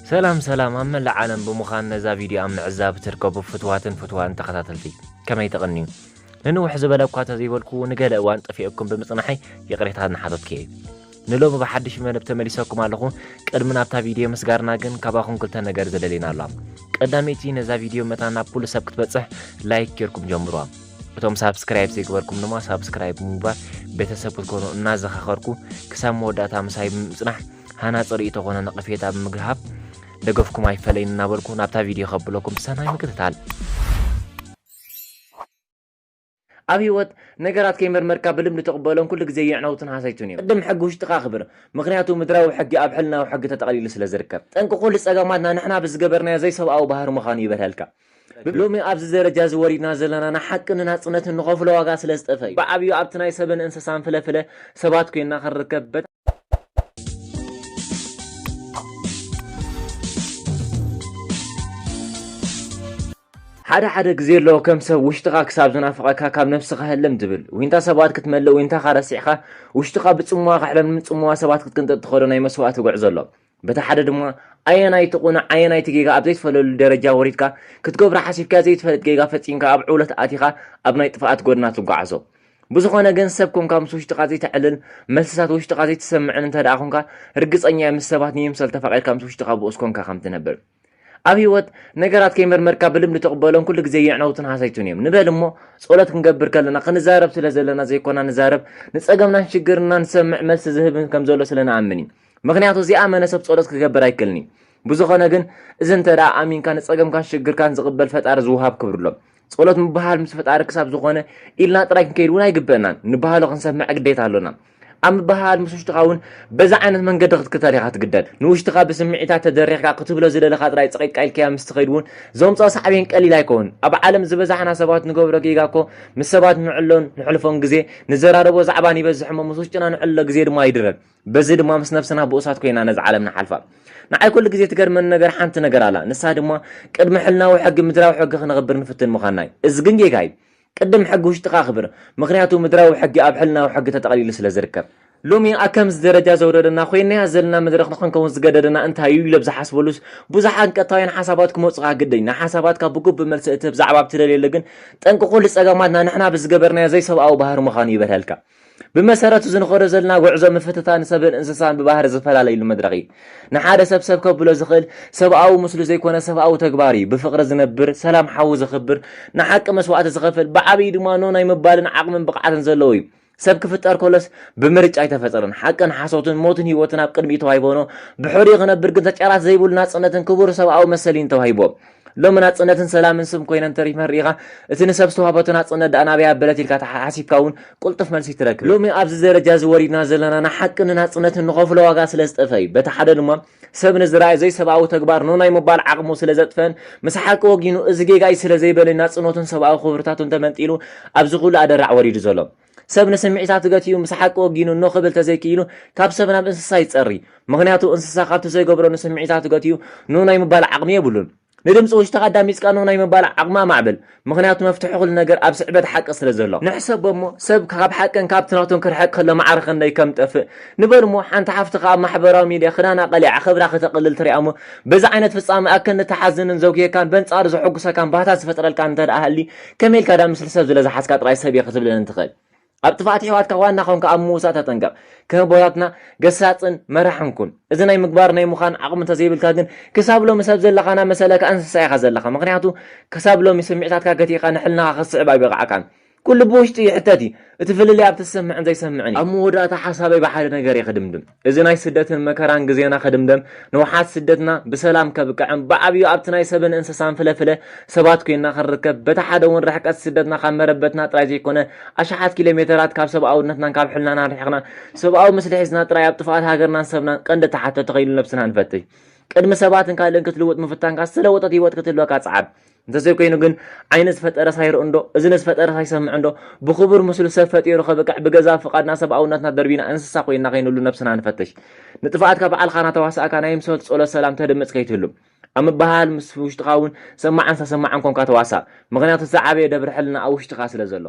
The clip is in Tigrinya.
ሰላም ሰላም፣ ኣብ መላእ ዓለም ብምዃን ነዛ ቪድዮ ኣብ ምዕዛብ ትርከቡ ፍትዋትን ፍትዋን ተኸታተልቲ፣ ከመይ ተቐንዩ? ንንውሕ ዝበለ እኳ ተዘይበልኩ፣ ንገለ እዋን ጠፊእኩም ብምጽናሐይ ይቕሬታ እናሓተትኩ እየ። ንሎሚ ብሓድሽ መደብ ተመሊሰኩም ኣለኹ። ቅድሚ ናብታ ቪድዮ ምስጋርና ግን፣ ካባኹም ክልተ ነገር ዝደልየና ኣሎ። ቀዳመይቲ፣ ነዛ ቪድዮ መታን ናብ ኩሉ ሰብ ክትበጽሕ ላይክ ጌርኩም ጀምሩዋ። እቶም ሳብስክራይብ ዘይገበርኩም ድማ ሳብስክራይብ ብምግባር ቤተሰብ ክትኮኑ እናዘኻኸርኩ፣ ክሳብ መወዳእታ ምሳይ ብምጽናሕ ሃናጺ ርእይቶ ኮነ ነቐፌታ ብምግሃብ ደገፍኩም ኣይፈለይን እናበልኩ፣ ናብታ ቪድዮ ከብለኩም ብሰናይ ምክትታል። ኣብ ህይወት ነገራት ከይመርመርካ ብልምዲ ትቕበሎም ኩሉ ግዜ የዕነውትን ሃሰይቱን እዮም። ቅድም ሕጊ ውሽጥኻ ኣኽብር፣ ምኽንያቱ ምድራዊ ሕጊ ኣብ ሕልናዊ ሕጊ ተጠቕሊሉ ስለ ዝርከብ። ጠንቂ ኩሉ ጸገማትና ንሕና ብዝገበርናዮ ዘይሰብኣዊ ባህሪ ምዃኑ ይበርሀልካ። ሎሚ ኣብዚ ደረጃ እዚ ወሪድና ዘለና ንሓቂ ንናጽነትን ንኸፍሎ ዋጋ ስለ ዝጠፍአ እዩ። ብዓብዩ ኣብቲ ናይ ሰብን እንስሳን ፍለፍለ ሰባት ኮይንና ክንርከብ በት- ሓደ ሓደ ግዜ ኣሎ ከም ሰብ ውሽጥኻ ክሳብ ዝናፍቐካ ካብ ነብስኻ ህልም ትብል። ዊንታ ሰባት ክትመልእ ዊንታኻ ረሲዕኻ ውሽጥኻ ብጽምዋ ክሕለምን ጽምዋ ሰባት ክትቅንጥጥ ትኸዶ ናይ መስዋእቲ ጉዕዞ ኣሎ። በቲ ሓደ ድማ ኣየናይቲ ቁኑዕ ኣየናይቲ ጌጋ ኣብ ዘይትፈለሉ ደረጃ ወሪድካ ክትገብሮ ሓሲብካ ዘይትፈልጥ ጌጋ ፈጺምካ ኣብ ዕውለት ኣቲኻ ኣብ ናይ ጥፍኣት ጎድና ትጓዓዞ። ብዝኾነ ግን ሰብ ኮንካ ምስ ውሽጥኻ ዘይተዕልል መልስታት ውሽጥኻ ዘይትሰምዕን እንተ ደኣ ኮንካ ርግጸኛ እየ ምስ ሰባት ንይምሰል ተፋቒርካ ምስ ውሽጥኻ ብኡስ ኮንካ ከም ትነብር። ኣብ ህይወት ነገራት ከይመርመርካ ብልምዲ ትቕበሎም ኩሉ ግዜ የዕነውትን ሃሰይቱን እዮም። ንበል እሞ ጸሎት ክንገብር ከለና ክንዛረብ ስለ ዘለና ዘይኮና ንዛረብ፣ ንጸገምናን ሽግርና ንሰምዕ መልሲ ዝህብን ከም ዘሎ ስለ ንኣምን እዩ። ምኽንያቱ ዘይኣመነ ሰብ ጸሎት ክገብር ኣይክእልን እዩ። ብዝኾነ ግን እዚ እንተ ደኣ ኣሚንካ ንጸገምካን ሽግርካን ዝቕበል ፈጣሪ ዝውሃብ ክብሪ ኣሎ። ጸሎት ምብህሃል ምስ ፈጣሪ ክሳብ ዝኾነ ኢልና ጥራይ ክንከይድ እውን ኣይግበእናን። ንበሃሎ ክንሰምዕ ግዴታ ኣሎና። ኣብ ምብህሃል ምስ ውሽጥኻ እውን በዛ ዓይነት መንገዲ ክትክተል ኢኻ ትግደድ። ንውሽጥኻ ብስምዒታት ተደሪኽካ ክትብሎ ዝደለኻ ጥራይ ጸቒጥካ ኢልካያ ምስ ትኸይድ እውን ዘምጽኦ ሳዕቤን ቀሊል ኣይከውን። ኣብ ዓለም ዝበዛሕና ሰባት ንገብሮ ጌጋ እኮ ምስ ሰባት ንዕሎን ንሕልፎን ግዜ ንዘራረቦ ዛዕባን ይበዝሕ እሞ ምስ ውሽጥና ንዕሎ ግዜ ድማ ይድረር። በዚ ድማ ምስ ነብስና ብኡሳት ኮይና ነዛ ዓለም ንሓልፋ። ንዓይ ኩሉ ግዜ ትገርመኒ ነገር ሓንቲ ነገር ኣላ። ንሳ ድማ ቅድሚ ሕልናዊ ሕጊ ምድራዊ ሕጊ ክነኽብር ንፍትን ምዃንና እዩ። እዚ ግን ጌጋ እዩ። ቅድም ሕጊ ውሽጥኻ ኣኽብር፣ ምኽንያቱ ምድራዊ ሕጊ ኣብ ሕልናዊ ሕጊ ተጠቕሊሉ ስለ ዝርከብ። ሎሚ ኣብ ከምዚ ደረጃ ዘውረደና ኮይናያ ዘለና መድረኽ ንኽንከውን ዝገደደና እንታይ እዩ ኢሎም ዝሓስበሉስ ብዙሓት ቀጥታውያን ሓሳባት ክመጹኻ ግድን እዩ። ንሓሳባትካ ብግቡእ መልሲ እትህብ ዛዕባ ኣብ ትደልየሉ ግን ጠንቂ ኩሉ ጸገማትና ንሕና ብዝገበርናዮ ዘይሰብኣዊ ባህሪ ምዃኑ ይበርሀልካ። ብመሰረቱ እዚ ንኸዶ ዘለና ጉዕዞ ምፍትታን ሰብን እንስሳን ብባህሪ ዝፈላለይሉ መድረኽ እዩ። ንሓደ ሰብ ሰብ ከብሎ ዝኽእል ሰብኣዊ ምስሉ ዘይኮነ ሰብኣዊ ተግባር እዩ። ብፍቕሪ ዝነብር፣ ሰላም ሓዉ ዘኽብር፣ ንሓቂ መስዋእቲ ዝኸፍል፣ ብዓብዪ ድማ ኖ ናይ ምባልን ዓቕምን ብቕዓትን ዘለዎ እዩ። ሰብ ክፍጠር ከሎስ ብምርጫ ኣይተፈጠረን። ሓቅን ሓሶትን ሞትን ህይወትን ኣብ ቅድሚኡ ተዋሂቦኖ ብሕሪኡ ክነብር ግን ተጫራት ዘይብሉ ናጽነትን ክቡር ሰብኣዊ መሰልን ተዋሂቦ። ሎሚ ናጽነትን ሰላምን ስም ኮይነን ተሪፈን ርኢኻ፣ እቲ ንሰብ ዝተዋህበቶ ናጽነት ደኣ ናበይ ኣበለት ኢልካ ተሓሲብካ እውን ቅልጡፍ መልሲ ትረክብ። ሎሚ ኣብዚ ደረጃ እዚ ወሪድና ዘለና ንሓቂ ንናጽነትን ንኸፍሎ ዋጋ ስለ ዝጠፍአ እዩ። በቲ ሓደ ድማ ሰብ ንዝረኣየ ዘይሰብኣዊ ተግባር ኖ ናይ ምባል ዓቕሙ ስለ ዘጥፈን ምስ ሓቂ ወጊኑ እዚ ጌጋ እዩ ስለ ዘይበለ ናጽነቱን ሰብኣዊ ክብርታቱን ተመንጢሉ ኣብዚ ኩሉ ኣደራዕ ወሪዱ ዘሎ። ሰብ ንስምዒታቱ ገቲኡ ምስ ሓቂ ወጊኑ ኖ ክብል ተዘይክኢሉ ካብ ሰብ ናብ እንስሳ ይጸሪ። ምኽንያቱ እንስሳ ካብቲ ዘይገብሮ ንስምዒታቱ ገቲኡ ኖ ናይ ምባል ዓቕሚ የብሉን። ንድምፂ ውሽጥኻ ኣዳሚፅካ ኖ ናይ ምባል ዓቕሚ ኣማዕብል። ምኽንያቱ መፍትሒ ኩሉ ነገር ኣብ ስዕበት ሓቂ ስለ ዘሎ። ንሕሰቦ እሞ ሰብ ካብ ሓቅን ካብቲ ናቱን ክርሕቅ ከሎ ማዕረ ክንደይ ከም ጠፍእ። ንበል እሞ ሓንቲ ሓፍትኻ ኣብ ማሕበራዊ ሚድያ ክዳና ቀሊዓ ክብራ ክተቕልል ትሪኣ እሞ በዚ ዓይነት ፍጻመ ኣከን ንትሓዝንን ዘጉየካን በንጻሩ ዘሐጉሰካን ባህታ ዝፈጥረልካን እንተ ደኣ ሃሊ ከመይ ኢልካ ዳ ምስሊ ሰብ ዝለ ዝሓዝካ ጥራይ ሰብ እየ ክትብለኒ ትኽእል? ኣብ ጥፍኣት ኣሕዋትካ ዋና ኾንካ ኣብ ምውሳእ ተጠንቀቕ። ከም ኣቦታትና ገሳጽን መራሕን ኩን። እዚ ናይ ምግባር ናይ ምዃን ዓቕሚ እንተዘይብልካ ግን ክሳብ ሎሚ ሰብ ዘለኻ እናመሰለካ እንስሳ ኢኻ ዘለኻ። ምኽንያቱ ክሳብ ሎሚ ስምዒታትካ ገቲእኻ ንሕልናኻ ክትስዕብ ኣይበቕዓካን። ኩሉ ብውሽጢ ይሕተት እዩ። እቲ ፍልልይ ኣብቲ ዝሰምዕን ዘይሰምዕን እዩ። ኣብ መወዳእታ ሓሳበይ ብሓደ ነገር እየ ክድምድም። እዚ ናይ ስደትን መከራን ግዜና ክድምደም ንውሓት ስደትና ብሰላም ከብቅዕን ብዓብዩ ኣብቲ ናይ ሰብን እንስሳን ፍለፍለ ሰባት ኮይንና ክንርከብ በቲ ሓደ እውን ርሕቀት ስደትና ካብ መረበትና ጥራይ ዘይኮነ ኣሽሓት ኪሎ ሜተራት ካብ ሰብኣውነትናን ካብ ሕልናናን ርሒቕና ሰብኣዊ ምስሊ ሒዝና ጥራይ ኣብ ጥፍኣት ሃገርናን ሰብናን ቀንዲ ተሓተቲ ከይኑ ነብስና ንፈትሽ። ቅድሚ ሰባትን ካልእን ክትልውጥ ምፍታንካ ዝተለወጠት ህይወት ክትህልወካ ጸዓር። እንተዘይኮይኑ ግን ዓይኒ ዝፈጠረስ ኣይርእን ዶ? እዝኒ ዝፈጠረስ ኣይሰምዕን ዶ? ብኽቡር ምስሉ ሰብ ፈጢሩ ከብቅዕ ብገዛ ፍቓድና ሰብኣውነትና ደርቢና እንስሳ ኮይንና ከይንህሉ ነብስና ንፈትሽ። ንጥፍኣትካ ባዕልኻ እናተዋሳእካ ናይ ምሶት ጸሎት ሰላም ተድምጽ ከይትህሉ። ኣብ ምብህሃል ምስ ውሽጥኻ እውን ሰማዕን ተሰማዕን ኮንካ ተዋሳእ። ምኽንያቱ ዝዓበየ ደብሪ ሕልና ኣብ ውሽጥኻ ስለ ዘሎ።